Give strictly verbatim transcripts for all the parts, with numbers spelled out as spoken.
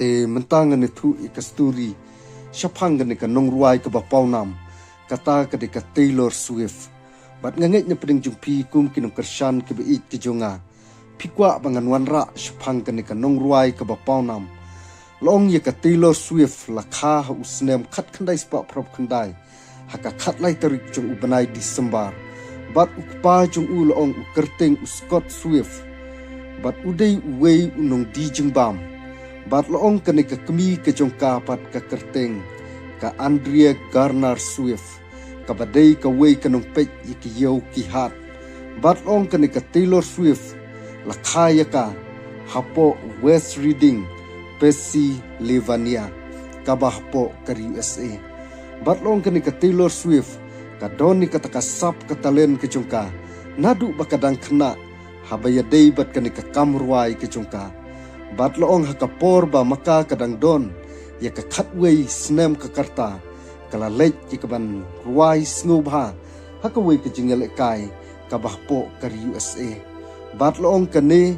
Te mynta ngan ïathuh ïa ka story shaphang kane ka nongrwai kaba pawnam, kata ka dei ka Taylor Swift. Bad nga ngeit na pdeng jong phi kum ki nongkyrshan kiba ïeit ki jong nga, phi kwah ba ngan wanrah shaphang kane ka nongrwai kaba pawnam. La ong ïa ka Taylor Swift la kha ha u snem khatkhyndai spah phraphew khyndai ha ka khatlai tarik jong u bnai December. Bad u kpa jong u la ong u kyrteng u Scott Swift. Bad u dei uwei u nongdie jingbam. Bad la ong kane ka kmie ka jong ka pat ka kyrteng ka Andrea Garner Swift, kaba dei kawei ka nongpeit ïa ki ïew ki hat. Bad la ong kane ka Taylor Swift la kha ïa ka hapoh West Reading, Pennsylvania, kaba hapoh ka ri U S A. Bad la ong kane ka Taylor Swift ka don ïa kata ka sap ka talent ka jong ka naduh ba ka dang khynnah, haba ïadei bad kane ka kam rwai ka jong ka. Bad la ong ha ka por ba ma ka ka dang don ïa ka khatwei snem ka rta, ka la leit ïa ka ban rwai sngewbha ha kawei ka jingïalehkai kaba hapoh ka ri U S A. Bad la ong kane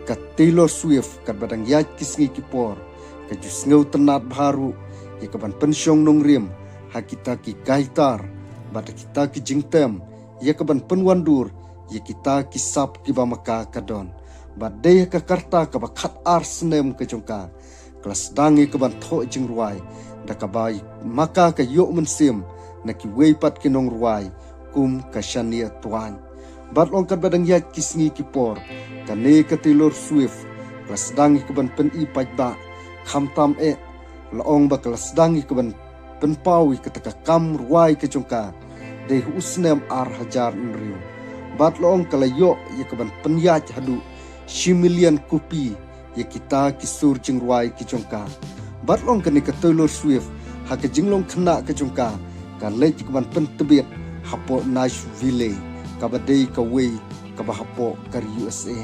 ka Taylor Swift katba dang ïaid ki sngi ki por, ka ju sngewtynnad bha ruh ïa ka ban pynshong nongrim ha kita ki guitar bad ha kita ki jingtem, ïa ka ban pynwandur ïa kita ki sap kiba ma ka ka don. Bad dei ha ka rta kaba khatar snem ka jong ka, ka la sdang ïa ka ban thoh jingrwai, da kaba ma ka ka ïoh mynsiem na kiwei pat ki nongrwai kum ka Shania Twain. Bad la ong katba dang ïaid ki sngi ki por, kane ka Taylor Swift ka la sdang ïa ka ban pyni paidbah, khamtam eh, la ong ba ka la sdang ïa ka ban pynpaw ïa kata ka kam rwai ka jong ka dei ha u snem ar hajar hynriew. Bad la ong ka la ïoh ïa ka ban pynïaid haduh shi million kopi ïa kita ki sur jingrwai ki jong ka. Bad la ong kane ka Taylor Swift ha ka jinglong khynnah ka jong ka, ka leit ïa ka ban pyntbit hapoh Nashville, kaba dei kawei kaba hapoh ka ri U S A.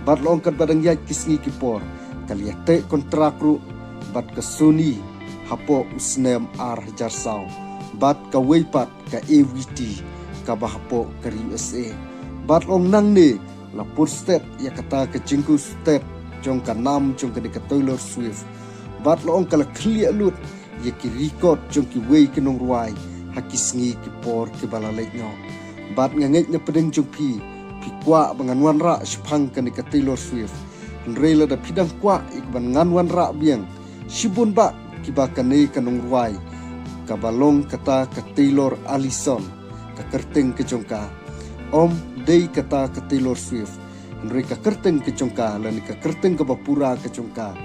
Bad la ong katba dang ïaid ki sngi ki por, ka la ïateh kontrak ruh bad ka Sony hapoh u snem ar hajar saw, bad kawei pat ka A V T kaba hapoh ka ri U S A. Bad la ong nangne la pur stet ïa kata ka jingkhuslai jong ka nam jong kane ka Taylor Swift. Bad la ong ka la khlieh lut ïa ki record jong kiwei ki nongrwai ha ki sngi ki por kiba la leit noh. Bad nga ngeit na pdeng jong phi, phi kwah ba ngan wanrah shaphang kane ka Taylor Swift. Hynrei lada phi dang kwah ïa ka ban ngan wanrah biang, shibun bah kiba kane ka nongrwai kaba long kata ka Taylor Allison ka kyrteng ka jong ka. Ym dei kata ka Taylor Swift. Hynrei ka kyrteng ka jong ka lane ka kyrteng kaba pura ka jong ka,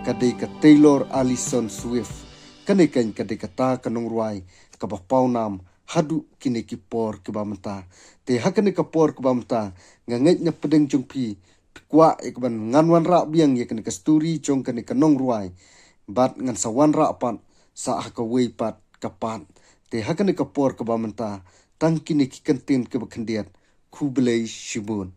ka dei ka Taylor Allison Swift. Kane kan ka dei kata ka nongrwai kaba pawnam haduh kine ki por kiba mynta. Te ha kane ka por kiba mynta, nga ngeit na pdeng jong phi, phi kwah ïa ka ban ngan wanrah biang ïa kane ka story jong kane ka nongrwai. Bad ngan sa wanrah pat sa ha kawei pat ka part. Te ha kane ka por kiba mynta, tang kine ki kyntien kiba khyndiat. Khublei shibun.